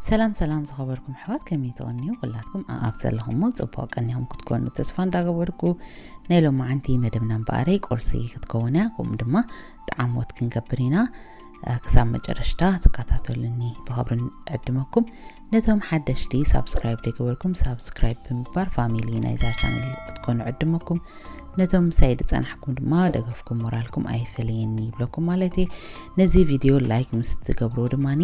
ሰላም ሰላም ዝኸበርኩም ኣሕዋት፣ ከመይ ትቐንዩ? ኩላትኩም ኣኣብ ዘለኹሞ ጽቡቕ ቀኒኹም ክትኮኑ ተስፋ እንዳገበርኩ፣ ናይ ሎማዓንቲ መደብና እምበኣረይ ቁርሲ ክትከውን እያ። ከምኡ ድማ ጣዕሞት ክንገብር ኢና። እ፣ ክሳብ መጨረሽታ ትከታተሉኒ ብኽብሪ ንዕድመኩም። ነቶም ሓደሽቲ ሳብስክራይብ ዘይገበርኩም ሳብስክራይብ ብምግባር ፋሚሊ ናይዛ ቻነል ክትኮኑ ዕድመኩም። ነቶም ምሳይ ዝጸናሕኩም ድማ ደገፍኩም ሞራልኩም ኣይፈለየኒ ይብለኩም ማለት እየ። ነዚ ቪድዮ ላይክ ምስ ትገብርዎ ድማኒ፣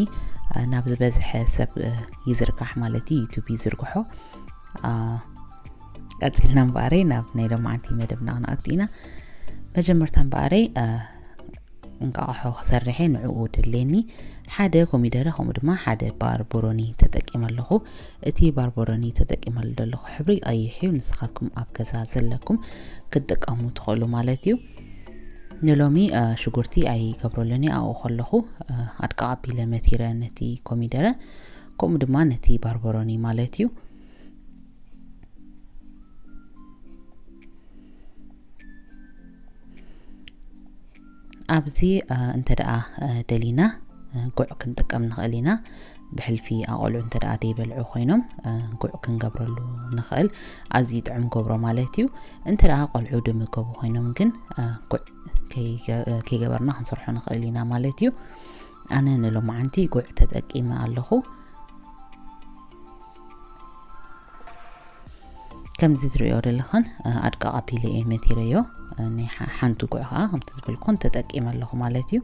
እ፣ ናብ ዝበዝሐ ሰብ፣ እ፣ ይዝርጋሕ ማለት እዩ፣ ዩቱብ ይዝርግሖ። እ፣ ቀጺልና እምበኣረይ ናብ ናይ ሎማዓንቲ መደብና ክንኣቱ ኢና። መጀመርታ እምበኣረይ፣ እ፣ እንቃቑሖ ክሰርሕ እየ፣ ንዕኡ ድሌኒ ሓደ ኮሚደረ ከምኡ ድማ ሓደ ባርቦሮኒ ተጠቂመ ኣለኹ። እቲ ባርቦሮኒ ተጠቂመሉ ዘለኹ ሕብሪ ቀይሕ እዩ፣ ንስኻትኩም ኣብ ገዛ ዘለኩም ክትጥቀሙ ትኽእሉ ማለት እዩ። ንሎሚ፣ እ፣ ሽጉርቲ ኣይገብረሉን እየ፣ ኣብኡ ከለኹ፣ እ፣ ኣድቃቕ ኣቢለ መቲረ ነቲ ኮሚደረ፣ ከምኡ ድማ ነቲ ባርቦሮኒ ማለት እዩ። ኣብዚ፣ እ፣ እንተ ደኣ፣ እ፣ ደሊና፣ እ፣ ጉዕ ክንጥቀም ንኽእል ኢና። ብሕልፊ ኣቖልዑ እንተ ደኣ ዘይበልዑ ኮይኖም፣ እ፣ ጉዕ ክንገብረሉ ንኽእል። ኣዝዩ ጥዑም ገብሮ ማለት እዩ። እንተ ደኣ ቆልዑ ድምገቡ ኮይኖም ግን፣ እ፣ ጉዕ ከይገ-፣ እ፣ ከይገበርና ክንሰርሖ ንኽእል ኢና ማለት እዩ። ኣነ ንሎማዓንቲ ጉዕ ተጠቂመ ኣለኹ። ከምዚ ትርእዮ ዘለኽን፣ እ፣ ኣድቃቕ ኣቢለ እየ መቲረዮ። እ፣ ናይ ሓ-፣ ሓንቲ ጉዕ ከኣ ከምቲ ዝበልኩን ተጠቂመ ኣለኹ ማለት እዩ።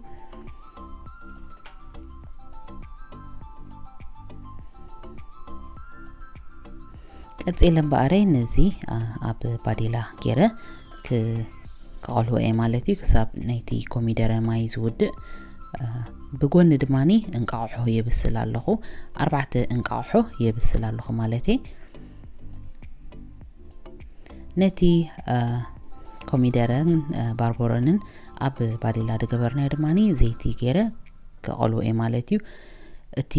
ቀጺለ እምበኣረይ ነዚ፣ እ፣ ኣብ ባዴላ ገይረ ክ-፣ ከቐልዎ እየ ማለት እዩ፣ ክሳብ ናይቲ ኮሚደረ ማይ ዝውድእ። እ፣ ብጎኒ ድማኒ እንቃቑሖ የብስል ኣለኹ። ኣርባዕተ እንቃቑሖ የብስል ኣለኹ ማለት እየ። ነቲ፣ እ፣ ኮሚደረን፣ እ፣ ባርቦሮንን ኣብ ባዴላ ዝገበርናዮ ድማኒ ዘይቲ ገይረ ከቐልዎ እየ ማለት እዩ። እቲ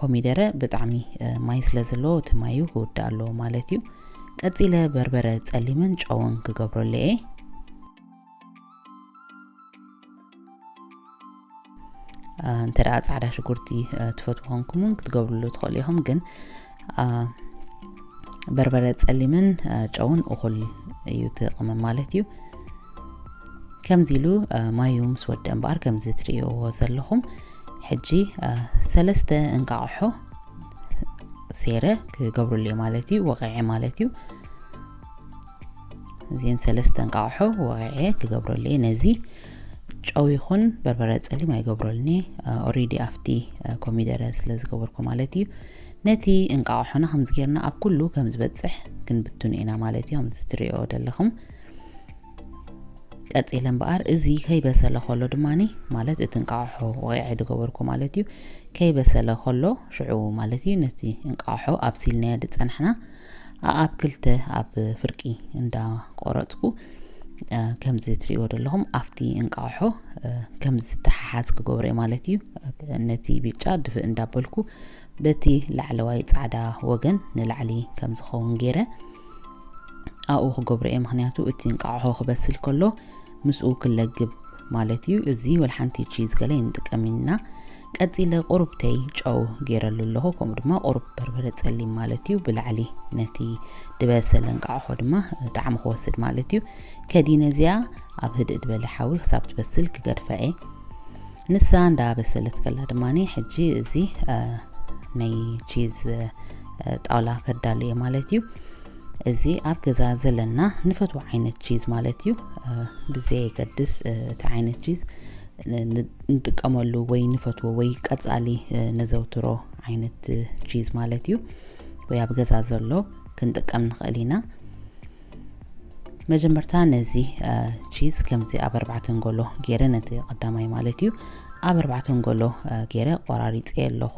ኮሚደረ ብጣዕሚ፣ እ፣ ማይ ስለ ዘለዎ እቲ ማዩ ክውዳእ ኣለዎ ማለት እዩ። ቀጺለ በርበረ ጸሊምን ጨውን ክገብረሉ እየ። እ፣ እንተ ደኣ ጻዕዳ ሽጉርቲ፣ እ፣ ትፈትዉ ኮንኩም እውን ክትገብርሉ ትኽእሉ ኢኹም፣ ግን፣ እ፣ በርበረ ጸሊምን፣ እ፣ ጨውን እኹል እዩ እቲ ቅመም ማለት እዩ። ከምዚ ኢሉ፣ እ፣ ማዩ ምስ ወደ እምበኣር ከምዚ ትርእይዎ ዘለኹም፣ ሕጂ፣ እ፣ ሰለስተ እንቃቑሖ ሴረ ክገብርሉ እየ ማለት እዩ፣ ወቒዐ ማለት እዩ። እዚን ሰለስተ እንቃቑሖ ወቒዐ ክገብረሉ እየ። ነዚ ጨው ይኹን በርበረ ጸሊም ኣይገብረሉን እየ። እ፣ ኦሬዲ ኣብቲ፣ እ፣ ኮሚደረ ስለ ዝገበርኩ ማለት እዩ። ነቲ እንቃቑሖና ከምዚ ጌርና ኣብ ኩሉ ከም ዝበጽሕ ክንብትኖ ኢና ማለት እዩ። ከምዚ ትርእዮ ዘለኹም። ቀጺለ እምበኣር እዚ ከይበሰለ ከሎ ድማኒ፣ ማለት እቲ እንቃቑሖ ወቒዐ ዝገበርኩ ማለት እዩ፣ ከይበሰለ ከሎ ሽዑ ማለት እዩ፣ ነቲ እንቃቑሖ ኣብሲልናዮ ዝጸናሕና ኣኣብ ክልተ ኣብ ፍርቂ እንዳቆረጽኩ፣ እ፣ ከምዚ ትርእይዎ ዘለኹም ኣብቲ እንቃቑሖ፣ እ፣ ከም ዝተሓሓዝ ክገብሮ እየ ማለት እዩ። ነቲ ብጫ ድፍእ እንዳበልኩ በቲ ላዕለዋይ ጻዕዳ ወገን ንላዕሊ ከም ዝኸውን ገይረ ኣብኡ ክገብሮ እየ። ምኽንያቱ እቲ እንቃቑሖ ክበስል ከሎ ምስኡ ክለግብ ማለት እዩ። እዚ ወላ ሓንቲ ቺዝ ገለ ኣይንጥቀምን ኢና። ቀጺለ ቁሩብተይ ጨው ገይረሉ ኣለኹ፣ ከምኡ ድማ ቁሩብ በርበረ ጸሊም ማለት እዩ። ብላዕሊ ነቲ ዝበሰለ እንቃቑሖ ድማ ጣዕሚ ክወስድ ማለት እዩ። ከዲነ እዚኣ ኣብ ህድእ ዝበለ ሓዊ ክሳብ ትበስል ክገድፋ እየ። ንሳ እንዳበሰለት ከላ ድማኒ ሕጂ እዚ፣ እ፣ ናይ ቺዝ፣ እ፣ ጣውላ ከዳሉ እየ ማለት እዩ። እዚ ኣብ ገዛ ዘለና ንፈትዎ ዓይነት ቺዝ ማለት እዩ። እ፣ ብዘየገድስ፣ እ፣ እቲ ዓይነት ቺዝ ን-፣ ን-፣ ንጥቀመሉ ወይ ንፈትዎ ወይ ቀጻሊ፣ እ፣ ነዘውትሮ ዓይነት፣ እ፣ ቺዝ ማለት እዩ። ወይ ኣብ ገዛ ዘሎ ክንጥቀም ንኽእል ኢና። መጀመርታ ነዚ፣ እ፣ ቺዝ ከምዚ ኣብ ኣርባዕተ ኣንጎሎ ገይረ፣ ነቲ ቀዳማይ ማለት እዩ፣ ኣብ ኣርባዕተ ኣንጎሎ፣ እ፣ ገይረ ቆራሪጸ ኣለኹ።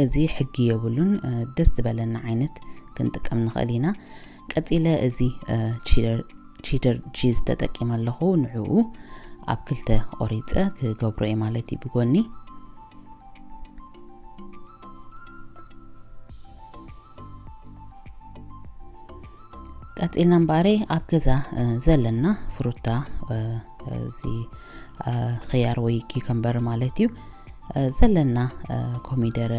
እዚ ሕጊ የብሉን፣ እ፣ ደስ ዝበለና ዓይነት ክንጥቀም ንኽእል ኢና። ቀጺለ እዚ፣ እ፣ ቺደር፣ ቺደር ቺዝ ተጠቂመ ኣለኹ። ንዕኡ ኣብ ክልተ ቆሪጸ ክገብሮ እየ ማለት እዩ ብጎኒ። ቀጺልና እምበኣረይ ኣብ ገዛ፣ እ፣ ዘለና ፍሩታ፣ እ፣ እዚ፣ እ፣ ኽያር ወይ ኪከምበር ማለት እዩ። ዘለና ኮሚደረ፣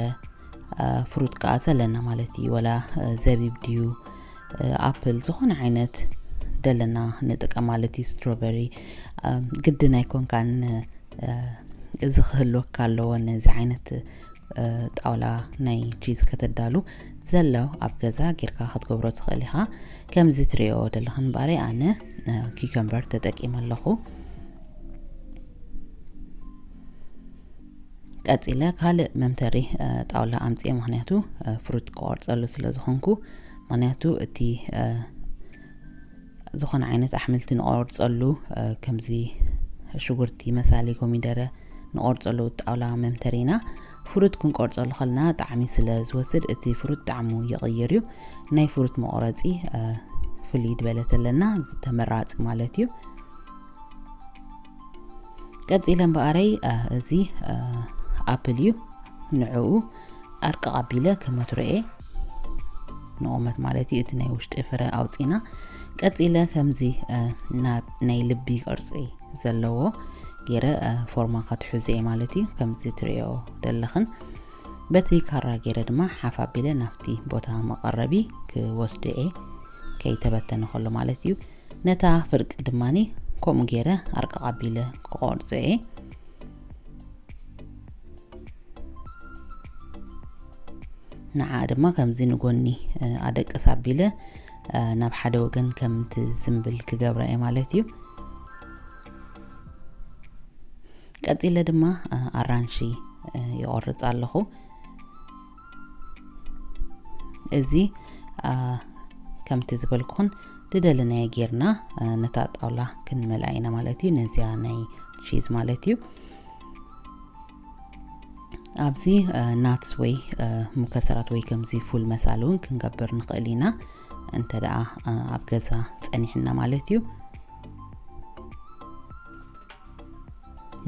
ፍሩት ከዓ ዘለና ማለት እዩ። ወላ ዘቢብ ድዩ፣ ኣፕል፣ ዝኾነ ዓይነት ደለና ንጥቀም ማለት እዩ። ስትሮበሪ ግድን ኣይኮንካን። እዚ ክህልወካ ኣለዎ። ነዚ ዓይነት ጣውላ ናይ ቺዝ ከተዳሉ ዘሎ ኣብ ገዛ ጌርካ ክትገብሮ ትኽእል ኢኻ። ከምዚ ትሪኦ ዘለኽን ባሬ ኣነ ኪከምበር ተጠቂመ ኣለኹ። ቀፂለ ካልእ መምተሪ ጣውላ ኣምፅኤ፣ ምክንያቱ ፍሩት ክቆርፀሉ ስለ ዝኾንኩ። ምክንያቱ እቲ ዝኾነ ዓይነት ኣሕምልቲ ንቆርፀሉ፣ ከምዚ ሽጉርቲ መሳሊ፣ ኮሚደረ ንቆርፀሉ ጣውላ መምተሪና። ፍሩት ክንቆርፀሉ ከልና ጣዕሚ ስለ ዝወስድ እቲ ፍሩት ጣዕሙ ይቕይር እዩ። ናይ ፍሩት መቑረፂ ፍልይ ዝበለት ኣለና ተመራፂ ማለት እዩ። ቀፂለ እምበኣረይ እዚ ኣፕል እዩ። ንዕኡ ኣርቂ ኣቢለ ከመትሮኤ ንቑመት ማለት እዩ። እቲ ናይ ውሽጢ ፍረ ኣውፂና ቀፂለ ከምዚ ናይ ልቢ ቅርፂ ዘለዎ ገይረ ፎርማ ከትሕዞ እየ ማለት እዩ። ከምዚ ትሪኦ ዘለኽን በቲ ካራ ገይረ ድማ ሓፍ ኣቢለ ናብቲ ቦታ መቐረቢ ክወስዶ እየ፣ ከይተበተነ ከሎ ማለት እዩ። ነታ ፍርቂ ድማኒ ከምኡ ገይረ ኣርቂ ኣቢለ ክቆርጾ እየ። ንዓ ድማ ከምዚ ንጎኒ ኣደቅስ ኣቢለ ናብ ሓደ ወገን ከም ትዝንብል ክገብራ እየ ማለት እዩ። ቀጺለ ድማ ኣራንሺ ይቆርጽ ኣለኹ። እዚ ከምቲ ዝበልኩኹን ዝደለናዮ ጌርና ነታ ጣውላ ክንመልኣ ኢና ማለት እዩ። ነዚኣ ናይ ቺዝ ማለት እዩ። ኣብዚ ናትስ ወይ ሙከሰራት ወይ ከምዚ ፉል መሳሊ እውን ክንገብር ንኽእል ኢና፣ እንተ ደኣ ኣብ ገዛ ጸኒሕና ማለት እዩ።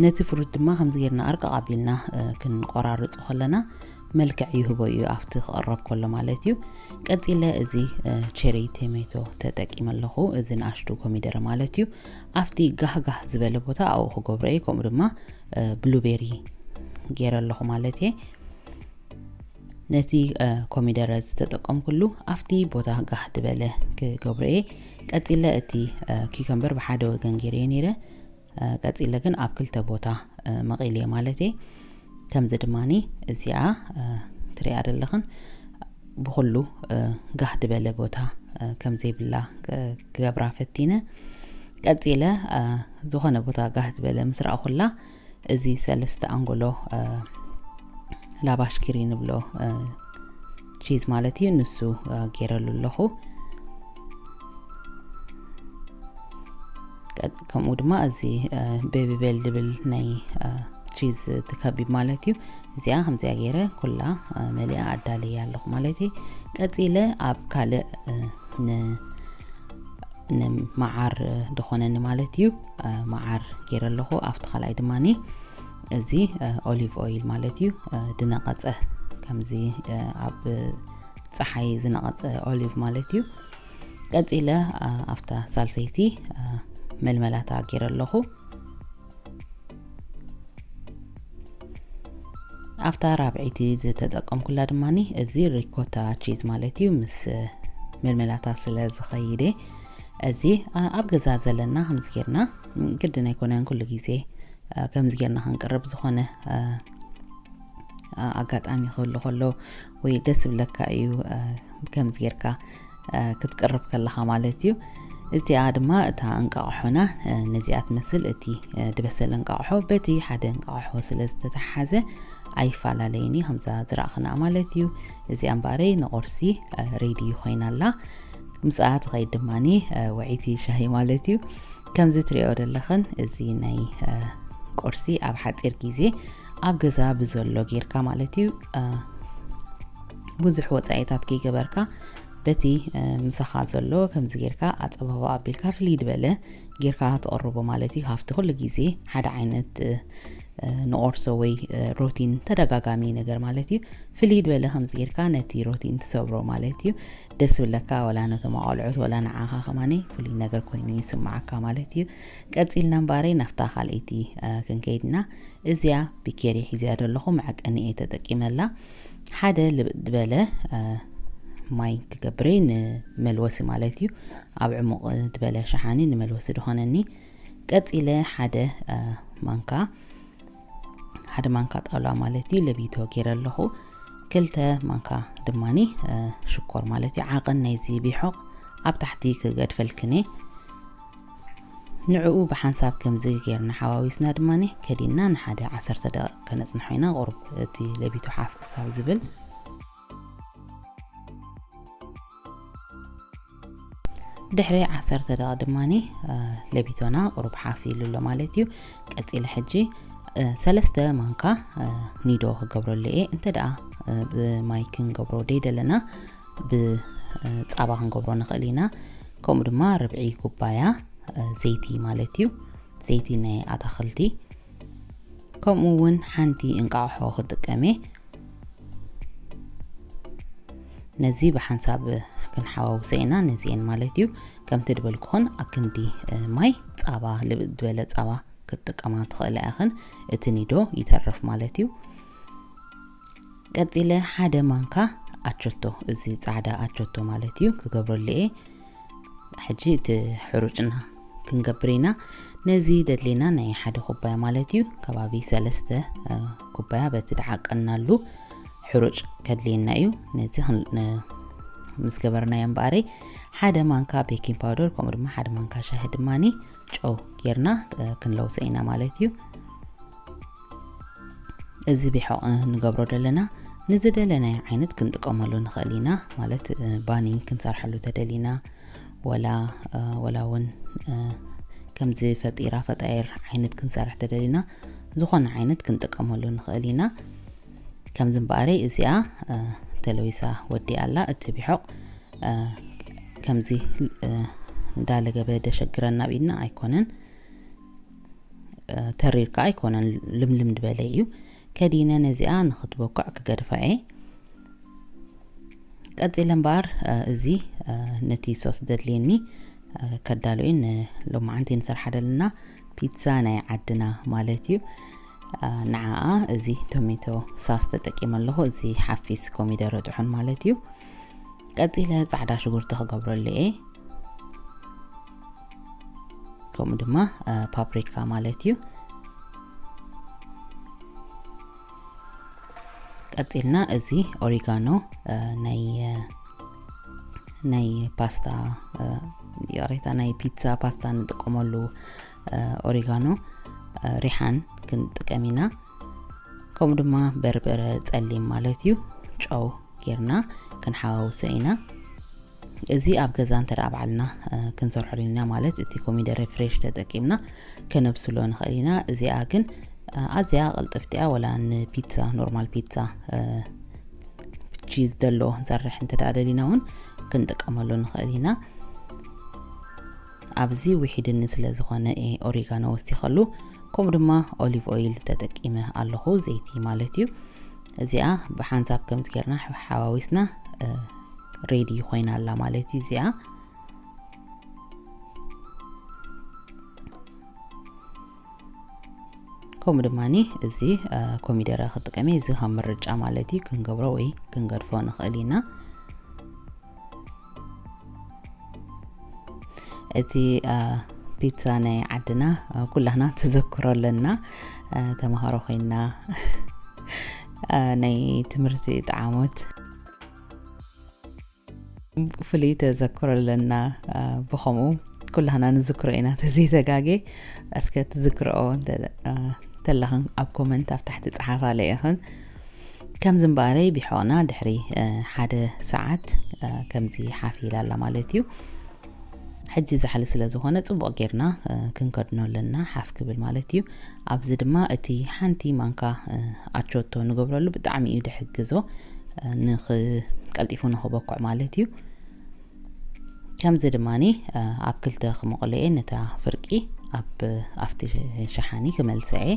ነቲ ፍሩት ድማ ከምዚ ጌርና ኣርቂ ኣቢልና ክንቆራርጾ ከለና መልክዕ ይህቦ እዩ ኣብቲ ክቕረብ ከሎ ማለት እዩ። ቀጺለ እዚ ቸሪ ቶሜቶ ተጠቂመ ኣለኹ፣ እዚ ንኣሽቱ ኮሚደረ ማለት እዩ። ኣብቲ ጋህጋህ ዝበለ ቦታ ኣብኡ ክገብሮ እየ፣ ከምኡ ድማ ብሉቤሪ ገይረ ኣለኹ ማለት እየ። ነቲ ኮሚደረ ዝተጠቀምኩሉ ኣብቲ ቦታ ጋህ ዝበለ ክገብሮ እየ። ቀጺለ እቲ ኪከምበር ብሓደ ወገን ገይረዮ ነይረ። ቀጺለ ግን ኣብ ክልተ ቦታ መቒልየ ማለት እየ። ከምዚ ድማኒ እዚኣ ትሪኣ ዘለኽን ብኹሉ ጋህ ዝበለ ቦታ ከም ዘይብላ ክገብራ ፈቲነ። ቀጺለ ዝኾነ ቦታ ጋህ ዝበለ ምስ ረኣኹላ፣ እዚ ሰለስተ ኣንጎሎ ላባሽኪሪ ንብሎ ቺዝ ማለት እዩ፣ ንሱ ገይረሉ ኣለኹ። ከምኡ ድማ እዚ ቤቢ ቤል ዝብል ናይ ቺዝ ትከቢብ ማለት እዩ። እዚኣ ከምዚኣ ገይረ ኩላ መሊኣ ኣዳልያ ኣለኹ ማለት እዩ። ቀፂለ ኣብ ካልእ ንመዓር ዝኾነኒ ማለት እዩ፣ መዓር ገይረ ኣለኹ። ኣብቲ ካልኣይ ድማኒ እዚ ኦሊቭ ኦይል ማለት እዩ፣ ዝነቐፀ፣ ከምዚ ኣብ ፀሓይ ዝነቐፀ ኦሊቭ ማለት እዩ። ቀፂለ ኣብታ ሳልሰይቲ መልመላታ ገይረ ኣለኹ። ኣብታ ራብዐይቲ ዝተጠቀምኩላ ድማኒ እዚ ሪኮታ ቺዝ ማለት እዩ፣ ምስ መልመላታ ስለ ዝኸይደ። እዚ ኣብ ገዛ ዘለና ከምዚ ጌርና፣ ግድን ኣይኮነን ኩሉ ግዜ ከምዚ ጌርና ክንቅርብ፣ ዝኾነ ኣጋጣሚ ክህሉ ከሎ ወይ ደስ ዝብለካ እዩ ከምዚ ጌርካ ክትቅርብ ከለኻ ማለት እዩ። እዚኣ ድማ እታ እንቃቕሖና ነዚኣ ትመስል። እቲ ዝበሰለ እንቃቕሖ በቲ ሓደ እንቃቕሖ ስለ ዝተተሓዘ ኣይፈላለይን እዩ፣ ከምዛ ዝረእኽና ማለት እዩ። እዚኣ እምበኣረይ ንቁርሲ ሬዲ ኮይና ኣላ። ምስኣ ትኸይድ ድማኒ ውዒቲ ሻሂ ማለት እዩ። ከምዚ ትሪኦ ዘለኽን እዚ ናይ ቁርሲ ኣብ ሓፂር ግዜ ኣብ ገዛ ብዘሎ ጌርካ ማለት እዩ፣ ብዙሕ ወፃኢታት ከይገበርካ በቲ ምሳኻ ዘሎ ከምዚ ጌርካ ኣፀባባ ኣቢልካ ፍልይ ዝበለ ጌርካ ትቐርቦ ማለት እዩ። ካብቲ ኩሉ ግዜ ሓደ ዓይነት ንቆርሶ ወይ ሮቲን ተደጋጋሚ ነገር ማለት እዩ። ፍልይ ዝበለ ከምዚ ጌርካ ነቲ ሮቲን ትሰብሮ ማለት እዩ። ደስ ብለካ፣ ወላ ነቶም ኣቆልዑት ወላ ንዓኻ ከማኒ ፍሉይ ነገር ኮይኑ ይስምዓካ ማለት እዩ። ቀጺልና እምበኣረይ ናብታ ካልኣይቲ ክንከይድና፣ እዚኣ ቢኬሪ ሒዝያ ዘለኹ መዐቀኒ እየ ተጠቂመላ። ሓደ ልብጥ ዝበለ ማይ ክገብረይ ንመልወሲ ማለት እዩ። ኣብ ዕሙቕ ዝበለ ሸሓኒ ንመልወሲ ድኾነኒ። ቀጺለ ሓደ ማንካ ሓደ ማንካ ጣውላ ማለት እዩ ለቢቶ ገይረ ኣለኹ። ክልተ ማንካ ድማኒ ሽኮር ማለት እዩ። ዓቐን ናይዚ ቢሖቕ ኣብ ታሕቲ ክገድፈልክን እየ። ንዕኡ ብሓንሳብ ከምዚ ጌርና ሓዋዊስና ድማኒ ከዲና ንሓደ ዓሰርተ ደቂቕ ከነጽንሖ ኢና። ቁሩብ እቲ ለቢቶ ሓፍ ክሳብ ዝብል። ድሕሪ ዓሰርተ ደቂቕ ድማኒ ለቢቶና ቁሩብ ሓፍ ኢሉ ኣሎ ማለት እዩ። ቀጺለ ሕጂ ሰለስተ ማንካ ኒዶ ክገብረሉ እየ። እንተ ደኣ ብማይ ክንገብሮ ደይደለና ብጻባ ክንገብሮ ንኽእል ኢና። ከምኡ ድማ ርብዒ ኩባያ ዘይቲ ማለት እዩ፣ ዘይቲ ናይ ኣታኽልቲ። ከምኡ እውን ሓንቲ እንቃቑሖ ክጥቀም እየ። ነዚ ብሓንሳብ ክንሓዋውሶ ኢና፣ ነዚኤን ማለት እዩ። ከምቲ ድበልኩኽን ኣክንዲ ማይ ጻባ፣ ልብጥ ዝበለ ጻባ ክትጥቀማ ትኽእላ ኢኽን፣ እቲ ኒዶ ይተርፍ ማለት እዩ። ቀጺለ ሓደ ማንካ ኣቸቶ፣ እዚ ጻዕዳ ኣቸቶ ማለት እዩ፣ ክገብረሉ እየ። ሕጂ እቲ ሕሩጭና ክንገብር ኢና። ነዚ ደድሌና ናይ ሓደ ኩባያ ማለት እዩ፣ ከባቢ ሰለስተ ኩባያ በቲ ድዓቀናሉ ሕሩጭ ከድልየና እዩ። ነዚ ምስ ገበርናዮ እምበኣረይ ሓደ ማንካ ቤኪንግ ፓውደር ከምኡ ድማ ሓደ ማንካ ሻሂ ድማኒ ጨው ጌርና ክንለውሰ ኢና ማለት እዩ። እዚ ቢሖቕ ንገብሮ ዘለና ንዝደለናዮ ዓይነት ክንጥቀመሉ ንኽእል ኢና። ማለት ባኒ ክንሰርሐሉ ተደሊና ወላ ወላ እውን ከምዚ ፈጢራ ፈጣይር ዓይነት ክንሰርሕ ተደሊና ዝኾነ ዓይነት ክንጥቀመሉ ንኽእል ኢና። ከምዚ እምበኣረይ እዚኣ ተለዊሳ ወዲኣ ኣላ። እቲ ቢሖቕ ከምዚ እንዳለገበ ደሸግረና ብኢድና ኣይኮነን፣ ተሪርካ ኣይኮነን፣ ልምልም ዝበለ እዩ። ከዲነ ነዚኣ ንኽትበኩዕ ክገድፋ እየ። ቀጺለ እምበኣር እዚ ነቲ ሶስ ደድልየኒ ከዳሉ እየ። ንሎማዓንቲ ንሰርሓ ዘለና ፒዛ ናይ ዓድና ማለት እዩ። ንዓኣ እዚ ቶሜቶ ሳስ ተጠቂመ ኣለኹ። እዚ ሓፊስ ኮሚደረ ጥሑን ማለት እዩ። ቀጺለ ጻዕዳ ሽጉርቲ ክገብረሉ እየ። ከምኡ ድማ ፓፕሪካ ማለት እዩ። ቀጺልና እዚ ኦሪጋኖ ናይ ናይ ፓስታ ይቕሬታ ናይ ፒዛ ፓስታ ንጥቀመሉ ኦሪጋኖ ሪሓን ክንጥቀም ኢና። ከምኡ ድማ በርበረ ጸሊም ማለት እዩ። ጨው ጌርና ክንሓዋውሶ ኢና። እዚ ኣብ ገዛ እንተ ደኣ ባዕልና ክንሰርሖ ደሊና ማለት እቲ ኮሚደረ ፍሬሽ ተጠቂምና ከነብስሎ ንኽእል ኢና። እዚኣ ግን ኣዝያ ቅልጥፍቲ እያ፣ ወላ ንፒዛ ኖርማል ፒዛ ቺዝ ዘለዎ ክንሰርሕ እንተ ደኣ ደሊና እውን ክንጥቀመሉ ንኽእል ኢና። ኣብዚ ውሒድኒ ስለ ዝኾነ እየ ኦሪጋኖ ወሲኸሉ። ከምኡ ድማ ኦሊቭ ኦይል ተጠቂመ ኣለኹ፣ ዘይቲ ማለት እዩ። እዚኣ ብሓንሳብ ከምዚ ጌርና ሓዋዊስና ሬዲ ኮይና ኣላ ማለት እዩ። እዚኣ ከምኡ ድማ እዚ ኮሚደረ ክጥቀም እየ። እዚ ከም ምርጫ ማለት እዩ፣ ክንገብሮ ወይ ክንገድፎ ንኽእል ኢና። እቲ ፒዛ ናይ ዓድና ኩላህና ተዘክሮ ኣለና። ተምሃሮ ኮይና ናይ ትምህርቲ ጠዓሞት ፍሉይ ተዘክሮ ኣለና። ብኸምኡ ኩላህና ንዝክሮ ኢና ተዘይተጋጌ። እስከ ትዝክርኦ ተለኽን ኣብ ኮመንት ኣብ ታሕቲ ጸሓፋለ ኢኽን። ከምዚ እምበኣረይ ቢሖቕና ድሕሪ ሓደ ሰዓት ከምዚ ሓፍ ኢላ ኣላ ማለት እዩ። ሕጂ ዛሕሊ ስለ ዝኾነ ጽቡቕ ጌርና ክንከድኖ ኣለና፣ ሓፍ ክብል ማለት እዩ። ኣብዚ ድማ እቲ ሓንቲ ማንካ ኣቾቶ ንገብረሉ ብጣዕሚ እዩ ድሕግዞ፣ ንኽቀልጢፉ ንኽበኩዕ ማለት እዩ። ከምዚ ድማኒ ኣብ ክልተ ክምቕሎ እየ፣ ነታ ፍርቂ ኣብ ኣብቲ ሸሓኒ ክመልሳ እየ።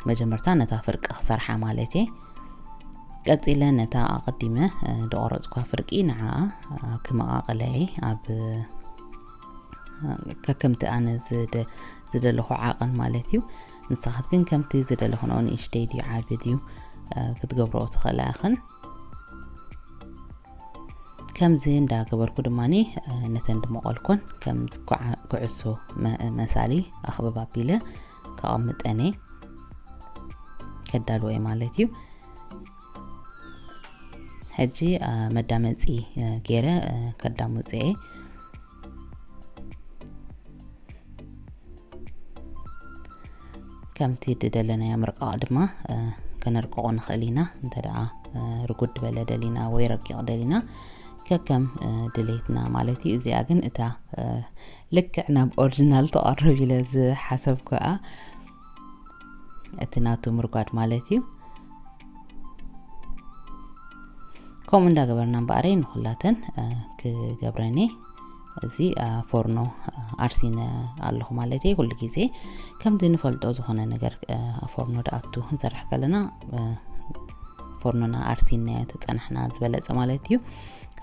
መጀመርታ ነታ ፍርቂ ክሰርሓ ማለት እየ። ቀጺለ ነታ ኣቐዲመ፣ እ፣ ዝቖረጽኳ ፍርቂ ንዓኣ፣ እ፣ ክመቓቕለየ ኣብ፣ እ፣ ከከምቲ ኣነ ዝደ-፣ ዝደለኹ ዓቐን ማለት እዩ። ንስኻትክን ከምቲ ዝደለኽንኦ ንእሽተይ ድዩ ዓቢ ድዩ፣ እ፣ ክትገብርኦ ትኽእላ ኢኽን። ከምዚ እንዳገበርኩ ድማኒ፣ እ፣ ነተን ድመቐልኮን ከም ዝኩዓ-፣ ኩዕሶ መ-፣ መሳሊ ኣኽብብ ኣቢለ ከቐምጠን እየ። ከዳልዎ እየ ማለት እዩ። ሕጂ፣ እ፣ መዳመጺ፣ እ፣ ገይረ፣ እ፣ ከዳምጾ እየ። ከምቲ ድደለናዮ ምርቃቕ ድማ፣ እ፣ ከነርቅቖ ንኽእል ኢና። እንተ ደኣ፣ እ፣ ርጉድ ዝበለ ደሊና ወይ ረቂቕ ደሊና፣ ከከም፣ እ፣ ድሌትና ማለት እዩ። እዚኣ ግን እታ፣ እ፣ ልክዕ ናብ ኦሪጂናል ትቐርብ ኢለ ዝሓሰብኩኣ እቲ ናቱ ምርጓድ ማለት እዩ። ከምኡ እንዳገበርና እምበኣረይ ንኹላተን፣ እ፣ ክገብረን እየ። እዚ፣ እ፣ ፎርኖ፣ እ፣ ኣርሲነ ኣለኹ ማለት እየ። ኩሉ ግዜ ከምዚ ንፈልጦ ዝኾነ ነገር፣ እ፣ ፎርኖ ድኣቱ ክንሰርሕ ከለና፣ እ፣ ፎርኖና ኣርሲናዮ ተጸናሕና ዝበለጸ ማለት እዩ።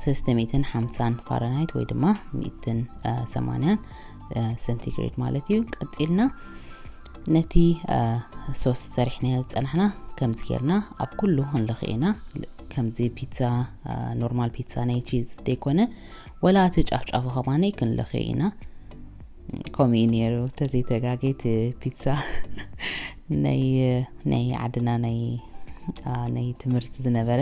ሰለስተ ሚእትን ሓምሳን ፋረንሃይት ወይ ድማ ሚእትን ሰማንያን፣ እ፣ ሰንቲግሬድ ማለት እዩ። ቀጺልና ነቲ፣ እ፣ ሶስ ሰሪሕናዮ ዝጸናሕና ከምዚ ጌርና ኣብ ኩሉ ክንልኽዮ ኢና። ከምዚ ፒትሳ፣ እ፣ ኖርማል ፒትሳ ናይ ቺዝ ዘይኮነ፣ ወላ እቲ ጫፍጫፉ ከማነይ ክንልኽዮ ኢና። ከምኡ እዩ ነይሩ፣ ተዘይተጋጌ እቲ ፒትሳ ናይ፣ ናይ ዓድና ናይ፣ እ፣ ናይ ትምህርቲ ዝነበረ።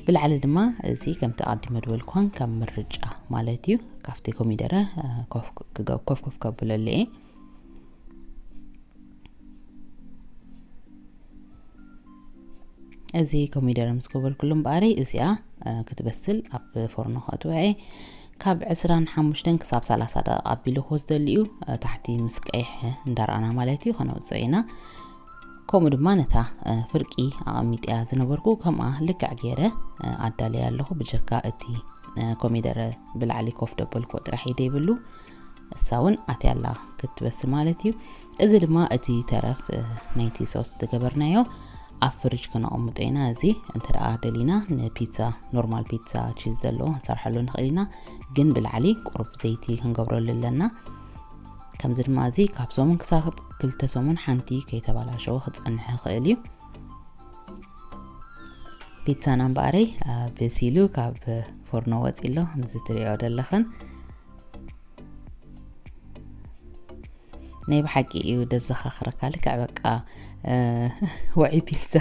ብላዕሊ ድማ እዚ ከምቲ ኣቐዲመ ዝበልኩን ከም ምርጫ ማለት እዩ። ካብቲ ኮሚደረ፣ እ፣ ኮፍ ክገ-፣ ኮፍ ኮፍ ከብለሉ እየ። እዚ ኮሚደረ ምስ ገበርኩሉ እምበኣረይ እዚኣ፣ እ፣ ክትበስል ኣብ ፎርኖ ከእትዋ እየ። ካብ ዕስራን ሓሙሽተን ክሳብ ሰላሳ ደቂቃ ኣቢሉ ክወስደሉ እዩ። እ፣ ታሕቲ ምስ ቀይሐ እንዳረኣና ማለት እዩ፣ ከነውፅኦ ኢና። ከምኡ ድማ ነታ፣ እ፣ ፍርቂ ኣቐሚጥያ ዝነበርኩ ከምኣ ልክዕ ገይረ፣ እ፣ ኣዳልያ ኣለኹ። ብጀካ እቲ፣ እ፣ ኮሚደረ ብላዕሊ ኮፍ ደበልኩ ጥራሕ እዩ ዘይብሉ፣ እሳ እውን ኣትያ ኣላ ክትበስል ማለት እዩ። እዚ ድማ እቲ ተረፍ፣ እ፣ ናይቲ ሶስ ዝገበርናዮ ኣብ ፍሪጅ ክነቐምጦ ኢና። እዚ እንተ ደኣ ደሊና ንፒትሳ፣ ኖርማል ፒትሳ ቺዝ ዘለዎ ክንሰርሐሉ ንኽእል ኢና፣ ግን ብላዕሊ ቁሩብ ዘይቲ ክንገብረሉ ኣለና። ከምዚ ድማ እዚ ካብ ሰሙን ክሳብ ክልተ ሰሙን ሓንቲ ከይተባላሸወ ክጸንሕ ይኽእል እዩ። ፒትሳና እምበኣረይ፣ አ፣ በሲሉ ካብ ፎርኖ ወጺ ኣሎ፣ ከምዚ ትሪኦ ዘለኽን። ናይ ብሓቂ እዩ ደዘኻኽረካ፣ ልክዕ በቃ፣ እ፣ ውዑይ ፒትሳ።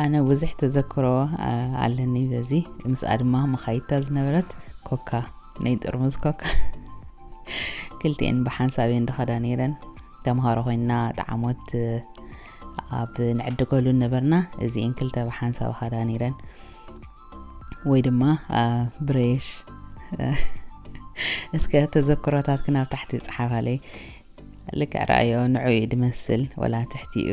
ኣነ ብዙሕ ተዘክሮ፣ እ፣ ኣለኒ በዚ። ምስኣ ድማ መኻይድታ ዝነበረት ኮካ፣ ናይ ጥርሙዝ ኮካ። ክልቲኤን ብሓንሳብ እየን ዝኸዳ ነይረን። ተምሃሮ ኮይንና ጣዕሞት፣ እ፣ ኣብ ንዕድገሉ ነበርና። እዚኤን ክልተ ብሓንሳብ ኸዳ ነይረን። ወይ ድማ፣ አ፣ ብሬሽ። እስከ ተዘክሮታትክን ኣብ ታሕቲ ጸሓፋለይ። ልክዕ ረኣዮ፣ ንዑ እዩ ድመስል፣ ወላ ትሕቲኡ፣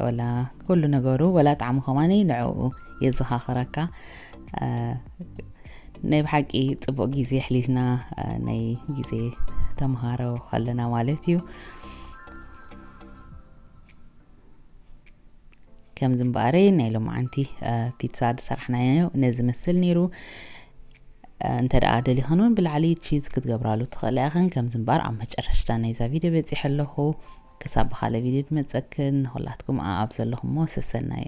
ወላ ኩሉ ነገሩ፣ ወላ ጣዕሙ ከማኒ ንዕኡ የዘኻኽረካ። አ፣ ናይ ብሓቂ ጽቡቕ ግዜ ኣሕሊፍና፣ አ፣ ናይ ግዜ ተምሃሮ ከለና ማለት እዩ። ከምዚ እምበኣረይ ናይ ሎማዓንቲ፣ እ፣ ፒትሳ ዝሰራሕናዮ ነዚ መስል ነይሩ። እ፣ እንተ ደኣ ደሊኽን እውን ብላዕሊ ቺዝ ክትገብራሉ ትኽእላ ኢኽን። ከምዚ እምበኣር ኣብ መጨረሽታ ናይዛ ቪድዮ በጺሐ ኣለኹ። ክሳብ ብኻልእ ቪድዮ ድመጸክን ንኹላትኩም ኣብ ዘለኹሞ ሰሰናዩ።